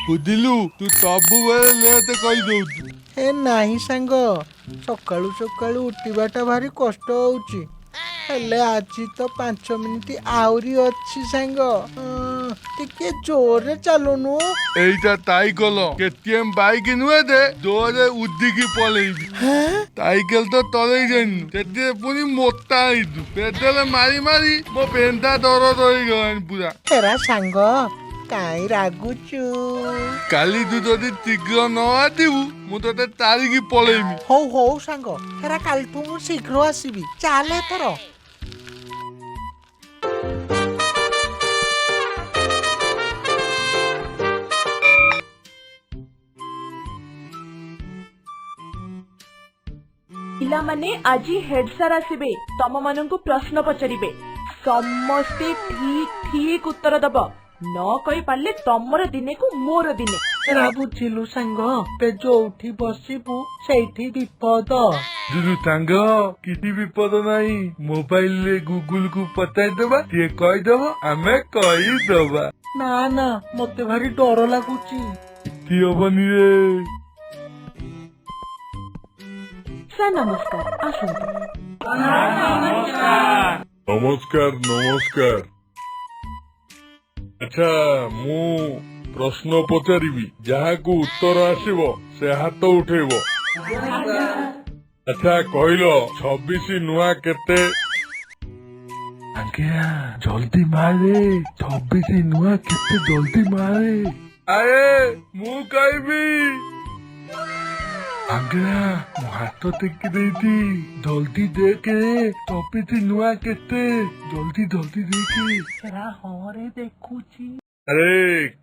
ବୁଝିଲୁ, ତୁ ସବୁବେଳେ ଲେଟ୍ କହିଦଉଛୁ। ଏ ନାହିଁ ସାଙ୍ଗ, ସକାଳୁ ସକାଳୁ ଉଠିବାଟା ଭାରି କଷ୍ଟ ହଉଛି। ହେଲେ ଆଜି ତ 5 ମିନିଟ ଆହୁରି ଅଛି ସାଙ୍ଗ। ଟିକେ ଜୋରରେ ଚାଲୁନୁ। ଏଇଟା ସାଇକଲ, କେଟିଏମ ବାଇକ ନୁହେଁ ଯେ ଜୋରରେ ଉଦିକି ପଳେଇବି। ହେଁ? ସାଇକେଲ ତ ଚଲେଇ ଜାଣିନୁ, ସେଥିରେ ପୁଣି ମୋଟା ହେଇଛୁ। ପେଡାଲ ମାରି ମାରି ମୋ ପେନ୍ଥା ଦରଜ ହେଇଗଲାଣି ପୁରା। ହେରା ସାଙ୍ଗ, କାଇଁ ରାଗୁଛୁ? କାଲି ତୁ ଯଦି ଶୀଘ୍ର ନ ଆସିବୁ, ମୁଁ ତତେ ତାରିକି ପଳେଇବି। ହଉ ହଉ ସାଙ୍ଗ, ହେରା କାଲିଠୁ ମୁଁ ଶୀଘ୍ର ଆସିବି। ଚାଲେ ଏଥର। ପିଲାମାନେ, ଆଜି ହେଡ ସାର୍ ଆସିବେ, ତମମାନଙ୍କୁ ପ୍ରଶ୍ନ ପଚାରିବେ। ସମସ୍ତେ ଠିକ ଠିକ ଉତ୍ତର ଦବ। ନ କହିପାରିଲେ ତମର ଦିନେକୁ ମୋର ଦିନେ। ହେରା ବୁଝିଲୁ ସାଙ୍ଗ, ତେ ଯୋଉଠି ବସିବୁ ସେଇଠି ବିପଦ। ବୁଝିଲୁ ସାଙ୍ଗ, କିଛି ବିପଦ ନାହିଁ। ମୋବାଇଲରେ ଗୁଗୁଲ କୁ ପଚାରିଦବା, ସିଏ କହିଦବ, ଆମେ କହିଦବା। ନା ନା, ମତେ ଭାରି ଡର ଲାଗୁଛି। କିଛି ହବନି ରେ। ସାର୍ ନମସ୍କାର, ଆସନ୍ତୁ। ନମସ୍କାର ନମସ୍କାର। ଆଚ୍ଛା, ମୁଁ ପ୍ରଶ୍ନ ପଚାରିବି, ଯାହାକୁ ଉତ୍ତର ଆସିବ ସେ ହାତ ଉଠେଇବ। ଆଚ୍ଛା କହିଲ, 26 ନୂଆ କେତେ? ଆଜ୍ଞା, ଜଲ୍ଦି ମାରେ। 26 ନୂଆ କେତେ, ଜଲ୍ଦି ମାରେ। ଆରେ ମୁଁ କହିବି। ଆଜ୍ଞା, ମୁଁ ହାତ ଟେକି ଦେଇଛି, ଜଲ୍ଦି ଦେଖେ, 26 ନୂଆ କେତେ? ଜଲ୍ଦି ଜଲ୍ଦି ଦେଖେ। ହେରା ହଁ ରେ, ଦେଖୁଛି। ଆରେ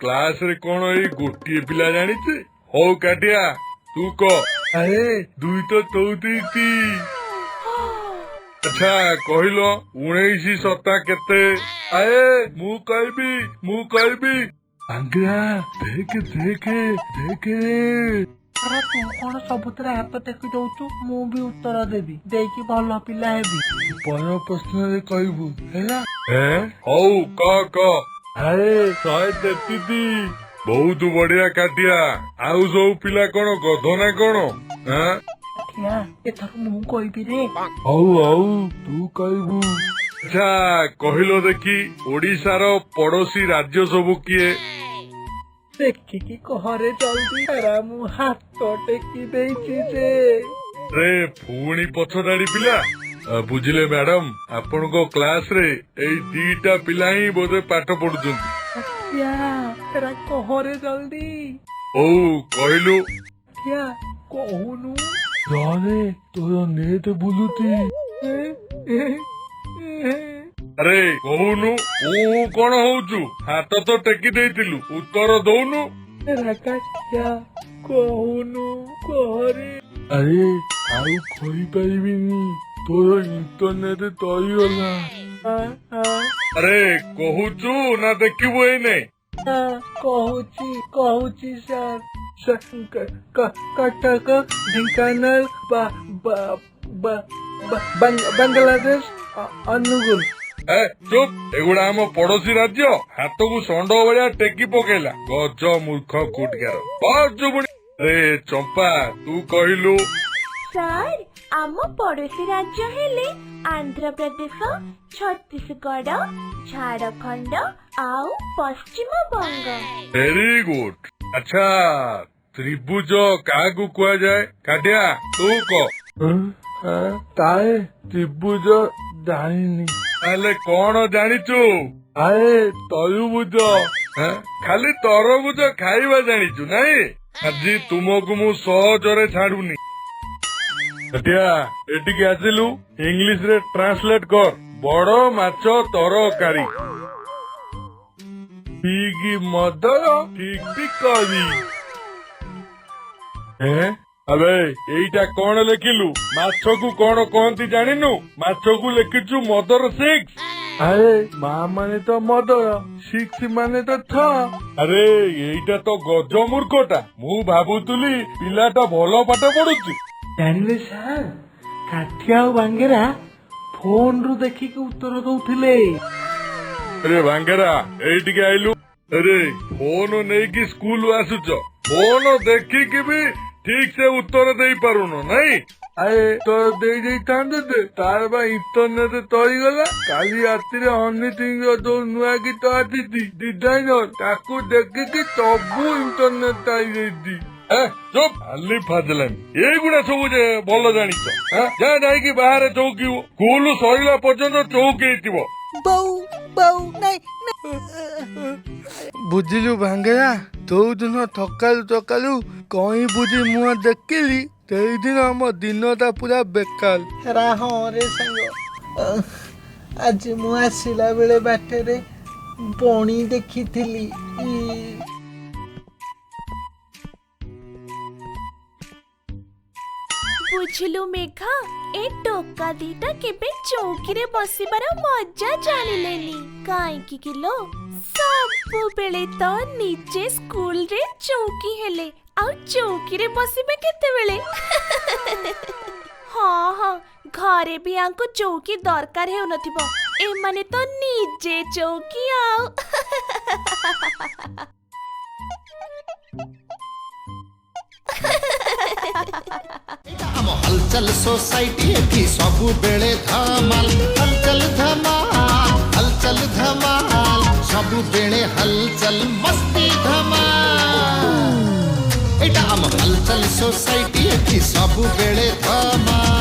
କ୍ଲାସରେ କଣ ଏଇ ଗୋଟିଏ ପିଲା ଜାଣିଛି? ହଉ କାଟିଆ, ତୁ କହ। ଆରେ ଦୁଇ ତ 34। ଆଚ୍ଛା କହିଲ, 19 ସତା କେତେ? ଆରେ ମୁଁ କହିବି, ମୁଁ କହିବି। ଆଜ୍ଞା, ଦେଖେ ଦେଖେ ଦେଖେ। ହେରା ତୁ କଣ ସବୁଥିରେ ହାତ ଟେକି ଦଉଛୁ? ମୁଁ ବି ଉତ୍ତର ଦେବି, ଦେଇକି ଭଲ ପିଲା ହେବି। ପର ପ୍ରଶ୍ନରେ କହିବୁ ହେଲା। ହଉ କହ କହ। ଆରେ 133। ବହୁତ ବଢିଆ କାଟିଆ। ଆଉ ସବୁ ପିଲା କଣ ଗଧ ନା କଣ? ଆଁ? ଠିଆ, ଏଥର ମୁଁ କହିବି ରେ। ହଉ ହଉ, ତୁ କହିବୁ। ଆଚ୍ଛା କହିଲ ଦେଖି, ଓଡିଶାର ପଡୋଶୀ ରାଜ୍ୟ ସବୁ କିଏ? ଦେଖିକି କହରେ ଜଲ୍ଦି। ହେରା ମୁଁ ହାତ ଟେକି ଦେଇଛି ଯେ। ରେ ପୁଣି ପଛ ଧାଡି ପିଲା। ବୁଝିଲେ ମ୍ୟାଡମ, ଆପଣଙ୍କ କ୍ଲାସରେ ଏଇ ଦିଟା ପିଲା ହିଁ ବୋଧେ ପାଠ ପଢୁଛନ୍ତି। ଠିଆ, ହେରା କହରେ ଜଲ୍ଦି। ହଉ କହିଲୁ। ଠିଆ, କହୁନୁ। ରହରେ, ତୋର ନେଟ ବୁଲୁଛି। ଏ, ଏ, ଏ। ଆରେ କହୁନୁ, ଉ କଣ ହଉଛୁ? ହାତ ତ ଟେକି ଦେଇଥିଲୁ, ଉତ୍ତର ଦଉନୁ। ହେରା କାଠିଆ, କହୁନୁ, କହରେ। ଆରେ ଆଉ କହିପାରିବିନି, ତୋର ଇଣ୍ଟରନେଟ ତଳିଗଲା। ଆ, ଆ, ଆରେ କହୁଛୁ ନା ଦେଖିବୁ ଏଇନେ? ଆ, କହୁଛି କହୁଛି ସାର୍। କଟକ, ଢେଙ୍କାନାଳ, ବାଂଲାଦେଶ, ଅନୁଗୁଳ। ଏ ଚୁପ୍, ଏଗୁଡା ଆମ ପଡୋଶୀ ରାଜ୍ୟ? ହାତକୁ ଷଣ୍ଢ ଭଳିଆ ଟେକି ପକେଇଲା, ଗଜ ମୂର୍ଖ କୋଉଠିକାର। ଚୁପୁଣି ରେ ଚମ୍ପା, ତୁ କହିଲୁ। ସାର୍, ଆମ ପଡୋଶୀ ରାଜ୍ୟ ହେଲେ ଆନ୍ଧ୍ରପ୍ରଦେଶ, ଛତିଶଗଡ଼, ଝାଡଖଣ୍ଡ ଆଉ ପଶ୍ଚିମବଙ୍ଗ। Very good. ଆଚ୍ଛା, ତ୍ରିଭୁଜ କାହାକୁ କୁହାଯାଏ? କାଟିଆ, ତୁ କହ। ତାଏ ତ୍ରିଭୁଜ ଜାଣିନି। ତାହେଲେ କଣ ଜାଣିଛୁ? ଆଏ ତରଭୁଜ। ଖାଲି ତରଭୁଜ ଖାଇବା ଜାଣିଛୁ ନାଇଁ? ଆଜି ତୁମକୁ ମୁଁ ସହଜରେ ଛାଡୁନି। କାଟିଆ, ଏଠିକି ଆସିଲୁ, ଇଂଲିଶ ରେ ଟ୍ରାନ୍ସଲେଟ କର, ବଡ ମାଛ ତରକାରୀ। ବିଗ ମଦର ଠିକ କରି। ଆବେ ଏଇଟା କଣ ଲେଖିଲୁ? ମାଛକୁ କଣ କହନ୍ତି ଜାଣିନୁ? ମାଛକୁ ଲେଖିଛୁ ମଦର ସିକ୍ସ। ଆରେ ମା ମାନେ ତ ମଦର, ସିକ୍ସ ମାନେ ତ 6। ଆରେ ଏଇଟା ତ ଗଜ ମୂର୍ଖଟା। ମୁଁ ଭାବୁଥିଲି ପିଲାଟା ଭଲ ପାଠ ପଢୁଛି। ଜାଣିଲେ ସାର୍, କାଠିଆ ଆଉ ବାଙ୍ଗେରା ଫୋନ ରୁ ଦେଖିକି ଉତ୍ତର ଦଉଥିଲେ। ଆରେ ବାଙ୍ଗେରା, ଏଇଠିକି ଆଇଲୁ। ଆରେ, ଫୋନ ନେଇକି ସ୍କୁଲ ଆସୁଛ, ଫୋନ ଦେଖିକି ବି ଠିକ ସେ ଉତ୍ତର ଦେଇପାରୁନ ନାଇଁ? ଆରେ, ଉତ୍ତର ଦେଇ ଦେଇଥାନ୍ତେ ଯେ, ତାର ବା ଇଣ୍ଟରନେଟ ତଳିଗଲା। କାଲି ରାତିରେ ହନି ସିଂର ଯୋଉ ନୂଆ ଗୀତ ଆସିଛି ଡିଜାଇନର, ତାକୁ ଦେଖିକି ସବୁ ଇଣ୍ଟରନେଟ ହେଇଯାଇଛି। ଚୁପ୍, ଖାଲି ଫାଜିଲାମି। ଏଇଗୁଡା ସବୁ ଯେ ଭଲ ଜାଣିଛ। ଯା, ଯାଇକି ବାହାରେ ଚୌକି, ସ୍କୁଲ ସରିଲା ପର୍ଯ୍ୟନ୍ତ ଚୌକି ହେଇଥିବ। ବୋଉ, ବୋଉ, ନାଇଁ। ବୁଝିଲୁ ଭାଙ୍ଗେରା, ଯୋଉଦିନ ସକାଳୁ ସକାଳୁ କଇଁ ବୁଝି ମୁହଁ ଦେଖିଲି, ସେଇଦିନ ଆମ ଦିନଟା ପୁରା ବେକାର। ହେରା ହଁ ରେ ସାଙ୍ଗ, ଆଜି ମୁଁ ଆସିଲା ବେଳେ ବାଟରେ ବଣି ଦେଖିଥିଲି। ବୁଝିଲୁ ମେଘା, ଏ ଟୋକା ଦିଟା କେବେ ଚୌକିରେ ବସିବାର ମଜା ଜାଣିଲେନି। କାହିଁକି କିଲୋ? ସବୁବେଳେ ତ ନିଜେ ସ୍କୁଲରେ ଚୌକି ହେଲେ, ଆଉ ଚୌକିରେ ବସିବେ କେତେବେଳେ? ହଁ, ଘରେ ବି ୟାଙ୍କୁ ଚୌକି ଦରକାର ହେଉନଥିବ। ଏମାନେ ତ ନିଜେ ଚୌକି ଆଉ। ଆମ ହଲଚଲ ସୋସାଇଟି, ଏଠି ସବୁବେଳେ ଧମାଲ, ହଲଚଲ ଧମାଲ, ହଲଚଲ ଧମାଲ, ସବୁବେଳେ ହଲଚଲ ମସ୍ତି ଧମାଲ। ଏଇଟା ଆମ ହଲଚଲ ସୋସାଇଟି, ଏଠି ସବୁବେଳେ ଧମାଲ।